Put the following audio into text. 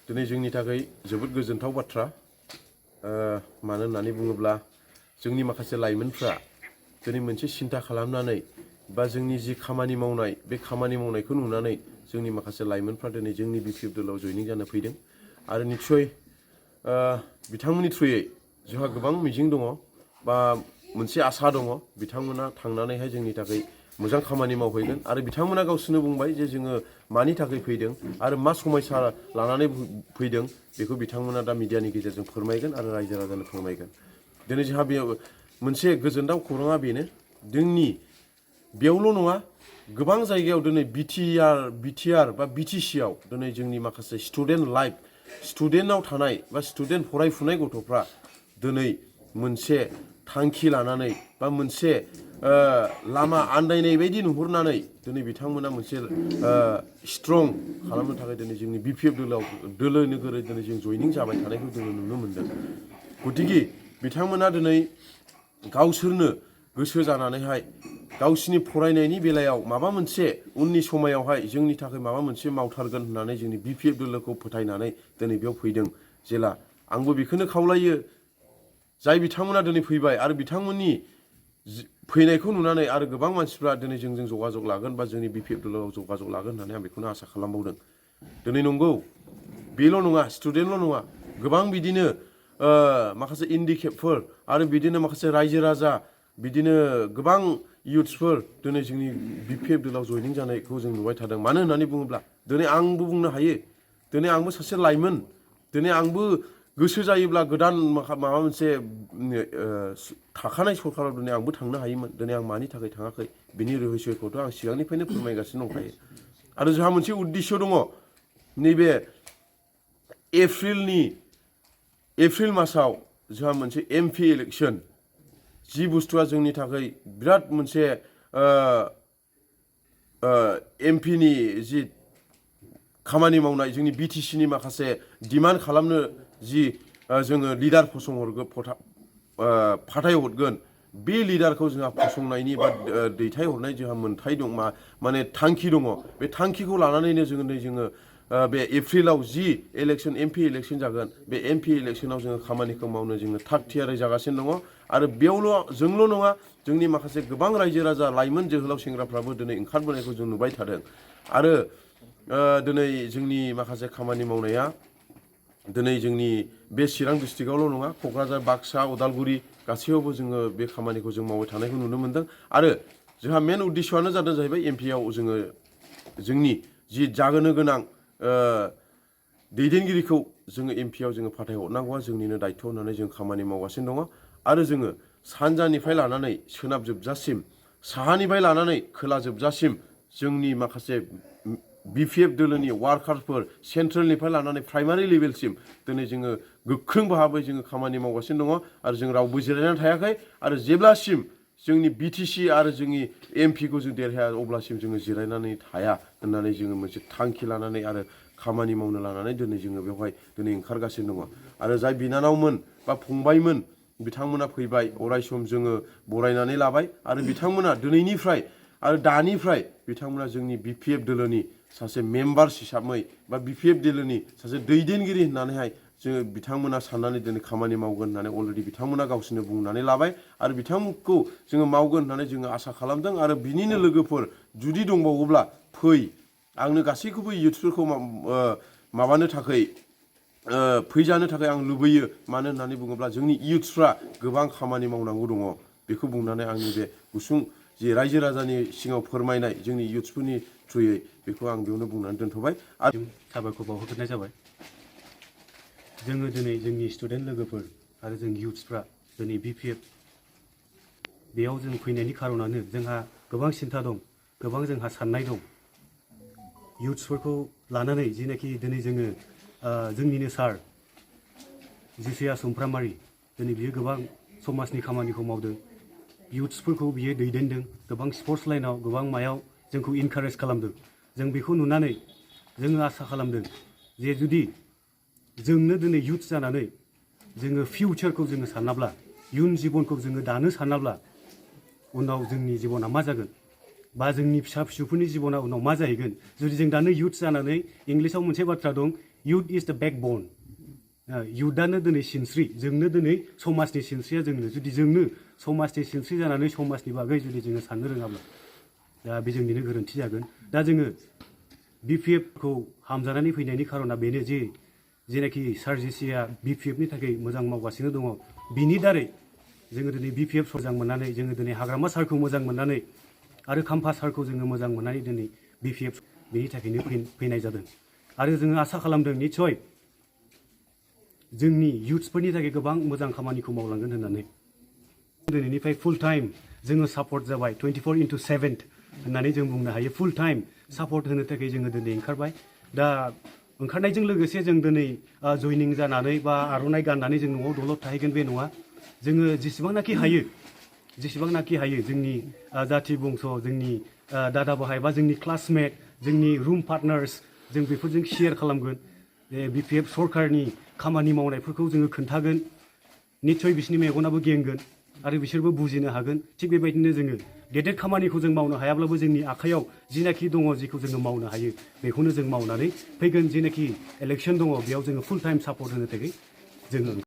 दिनै जोंनि थाखाय जोबोद गोजोनथाव बाथ्रा मानो होननानै बुङोब्ला जोंनि माखासे लाइमोनफ्रा दिनै मोनसे सिन्था खालामनानै बा जोंनि जि खामानि मावनाय बे खामानि मावनायखौ नुनानै जोंनि माखासे लाइमोनफ्रा दिनै जोंनि बिपिएफ दलाव जयनिं जानो फैदों आरो निस्सय बिथांमोननि थ्रुयै जोंहा गोबां मिजिं दङ बा मोनसे आसा दङ बिथांमोना थांनानैहाय जोंनि थाखाय मोजां खामानि मावहैगोन आरो बिथांमोना गावसोरनो बुंबाय जे जोङो मानि थाखाय फैदों आरो मा समयसा लानानै फैदों बेखौ बिथांमोना दा मिडियानि गेजेरजों फोरमायगोन आरो रायजो राजानो फोरमायगोन। दिनै जोंहा बेयाव मोनसे गोजोनथाव खौराङा बेनो जोंनि बेयावल' नङा गोबां जायगायाव दिनै बिटिआर बा बिटिसिआव दिनै जोंनि माखासे स्टुडेन्ट लाइफ स्टुडेन्टआव थानाय बा स्टुडेन्ट फरायफुनाय गथ'फ्रा दिनै मोनसे थांखि लानानै बा मोनसे लामा आन्दायनाय बायदि नुहुरनानै दिनै बिथांमोना मोनसे स्ट्रं खालामनो थाखाय दिनै जोंनि बिपिएफ दोलो नोगोरै दिनै जों जयनिं जाबाय थानायखौ जोङो नुनो मोन्दों। गतिके बिथांमोना दिनै गावसोरनो गोसो जानानैहाय गावसिनि फरायनायनि बेलायाव माबा मोनसे उननि समायावहाय जोंनि थाखाय माबा मोनसे मावथारगोन होननानै जोंनि बिपिएफ दोलोखौ फोथायनानै दिनै बेयाव फैदों जेला आंबो बेखौनो खावलायो जाय बिथांमोना दिनै फैबाय आरो बिथांमोननि फैनायखौ नुनानै आरो गोबां मानसिफ्रा दिनै जोंजों जगाजग लागोन बा जोंनि बिपिएफ दलाव जगाजग लागोन होननानै आं बेखौनो आसा खालामबावदों। दिनै नंगौ बेल' नङा स्टुडेन्टल' नङा गोबां बिदिनो माखासे इन्डिकेटफोर आरो बिदिनो माखासे रायजो राजा बिदिनो गोबां इयुथ्सफोर दिनै जोंनि बिपिएफ दलाव जयनिं जानायखौ जों नुबाय थादों। मानो होननानै बुङोब्ला दिनै आंबो बुंनो हायो दिनै आंबो सासे लाइमोन दिनै आंबो गोसो जायोब्ला गोदान माबा मोनसे थाखानाय सरकाराव दिनै आंबो थांनो हायोमोन दिनै आं मानि थाखाय थाङाखै बिनि रहस्यखौथ' आं सिगांनिफ्रायनो फोरमायगासिनो दंखायो आरो जोंहा मोनसे उद्देश्य दङ नैबे एप्रिल मासाव जोंहा मोनसे एमपि इलेक्सन जि बुस्थुआ जोंनि थाखाय बिराद मोनसे एमपिनि जि खामानि मावनाय जोंनि बिटिसिनि माखासे डिमान्ड खालामनो जि जोङो लिडार फाथायहरगोन बे लिडारखौ जोंहा फसंनायनि बा दैथायहरनाय जोंहा मोन्थाय दं माने थांखि दङ बे थांखिखौ लानानैनो जोङो बे एप्रिलाव जि इलेक्सन एमपि इलेक्सन जागोन बे एमपि इलेक्सनाव जोङो खामानिखौ मावनो जोङो थाग थियारि जागासिनो दङ आरो बेयावल' जोंल' नङा जोंनि माखासे गोबां रायजो राजा लाइमोन जोहोलाव सेंग्राफ्राबो दिनै ओंखारबोनायखौ जों नुबाय थादों आरो दिनै जोंनि माखासे खामानि मावनाया दिनै जोंनि बे चिरां डिस्ट्रिक्टआवल' नङा क'क्राझार बाक्सा उदालगुरि गासैयावबो जोङो बे खामानिखौ जों मावबाय थानायखौ नुनो मोन्दों आरो जोंहा मेन उद्देश्यआनो जादों जाहैबाय एमपिआव जोङो जोंनि जि जाहोनो गोनां दैदेनगिरिखौ जोङो एमपिआव जोङो फाथायहरनांगौआ जोंनिनो दायथ' होननानै जों खामानि मावगासिनो दङ आरो जोङो सानजानिफ्राय लानानै सोनाब जोबजासिम साहानिफ्राय लानानै खोला जोबजासिम जोंनि माखासे बिपिएफ दोलोनि वार्कारफोर सेन्ट्रेलनिफ्राय लानानै प्राइमारि लेभेलसिम दिनै जोङो गोख्रों भाबै जोङो खामानि मावगासिनो दङ आरो जों रावबो जिरायनानै थायाखै आरो जेब्लासिम जोंनि बिटिसि आरो जोंनि एमपिखौ जों देरहाया अब्लासिम जोङो जिरायनानै थाया होननानै जोङो मोनसे थांखि लानानै आरो खामानि मावनो लानानै दिनै जोङो बेवहाय दिनै ओंखारगासिनो दङ आरो जाय बिनानावमोन बा फंबायमोन बिथांमोना फैबाय अरायसम जोङो बरायनानै लाबाय आरो बिथांमोना दिनैनिफ्राय आरो दानिफ्राय बिथांमोना जोंनि बिपिएफ दोलोनि सासे मेम्बार्स हिसाबै बा बिपिएफ दोलोनि सासे दैदेनगिरि होननानैहाय जोङो बिथांमोना साननानै दिनै खामानि मावगोन होननानै अलरेडि बिथांमोना गावसोरनो बुंनानै लाबाय आरो बिथांमोनखौ जोङो मावगोन होननानै जोङो आसा खालामदों आरो बिनिनो लोगोफोर जुदि दंबावोब्ला फै आंनो गासैखौबो इयुथ्सफोरखौ माबानो थाखाय फैजानो थाखाय आं लुबैयो मानो होननानै बुङोब्ला जोंनि इयुथ्सफ्रा गोबां खामानि मावनांगौ दङ बेखौ बुंनानै आंनि बे गुसुं जि रायजो राजानि सिगाङाव फोरमायनाय जोंनि इयुथ्सफोरनि थ्रुयै बेखौ आं बेयावनो बुंनानै दोनथ'बाय आरो साबायखर बावहरग्रोनाय जाबाय। जोङो दिनै जोंनि स्टुडेन्ट लोगोफोर आरो जों इयुथ्सफ्रा दिनै बिपिएफ बेयाव जों फैनायनि खारनानो जोंहा गोबां सिन्था दं गोबां जोंहा साननाय दं इयुथ्सफोरखौ लानानै जिनाखि दिनै जोङो जोंनिनो सार जिसिया सुमफ्रामारि दिनै बियो गोबां समाजनि खामानिखौ मावदों इयुथ्सफोरखौ बियो दैदेनदों गोबां स्पर्ट्स लाइनाव गोबां मायाव जोंखौ इनकारेज खालामदों जों बेखौ नुनानै जोङो आसा खालामदों जे जुदि जोंनो दिनै इयुथ जानानै जोङो फिउचारखौ जोङो सानाब्ला इयुन जिबनखौ जोङो दानो सानाब्ला उनाव जोंनि जिबना मा जागोन बा जोंनि फिसा फिसौफोरनि जिबना उनाव मा जाहैगोन जुदि जों दानो इयुथ जानानै इंलिसाव मोनसे बाथ्रा दं youth is the backbone. Youthआनो दिनै सिनस्रि, जोंनो दिनै समाजनि सिनस्रिया जोंनो, जुदि जोंनो समाजनि सिनस्रि जानानै समाजनि बागै जुदि जोङो साननो रोङाब्ला दा बे जोंनिनो गोरोन्थि जागोन। दा जोङो BPF खौ हामजानानै फैनायनि खारना बेनो जे जेनाखि सार जेसिया BPF नि थाखाय मोजां मावगासिनो दङ, बिनि दारै जोङो दिनै BPF मोजां मोननानै, जोङो दिनै हाग्रामा सारखौ मोजां मोननानै आरो खाम्फा सारखौ जोङो मोजां मोननानै दिनै BPF बेनि थाखायनो फैनाय जादों। आरो जोङो आसा खालामदों निस्सय जोंनि इयुथ्सफोरनि थाखाय गोबां मोजां खामानिखौ मावलांगोन होननानै। दिनैनिफ्राय फुल टाइम जोङो सापर्ट जाबाय, 24/7 होननानै जों बुंनो हायो। फुल टाइम सापर्ट होनो थाखाय जोङो दिनै ओंखारबाय। दा ओंखारनायजों लोगोसे जों दिनै जइनिं जानानै बा आर'नाइ गाननानै जों न'आव दलद थाहैगोन बे नङा। जोङो जेसेबांनाखि हायो जोंनि जाथि बंस', जोंनि दादा बाहाय बा जोंनि क्लासमेट, जोंनि रुम पार्टनार्स, जों बेफोरजों शेयार खालामगोन। BPF सरकारनि खामानि मावनायफोरखौ जोङो खोन्थागोन। निस्सय बिसोरनि मेगनाबो गेंगोन आरो बिसोरबो बुजिनो हागोन। थिग बेबायदिनो जोङो गेदेर खामानिखौ जों मावनो हायाब्लाबो जोंनि आखायाव जिनाखि दङ, जिखौ जोङो मावनो हायो बेखौनो जों मावनानै फैगोन जिनाखि इलेक्सन दङ बेयाव जोङो फुल टाइम सापर्ट होनो थाखाय जोङो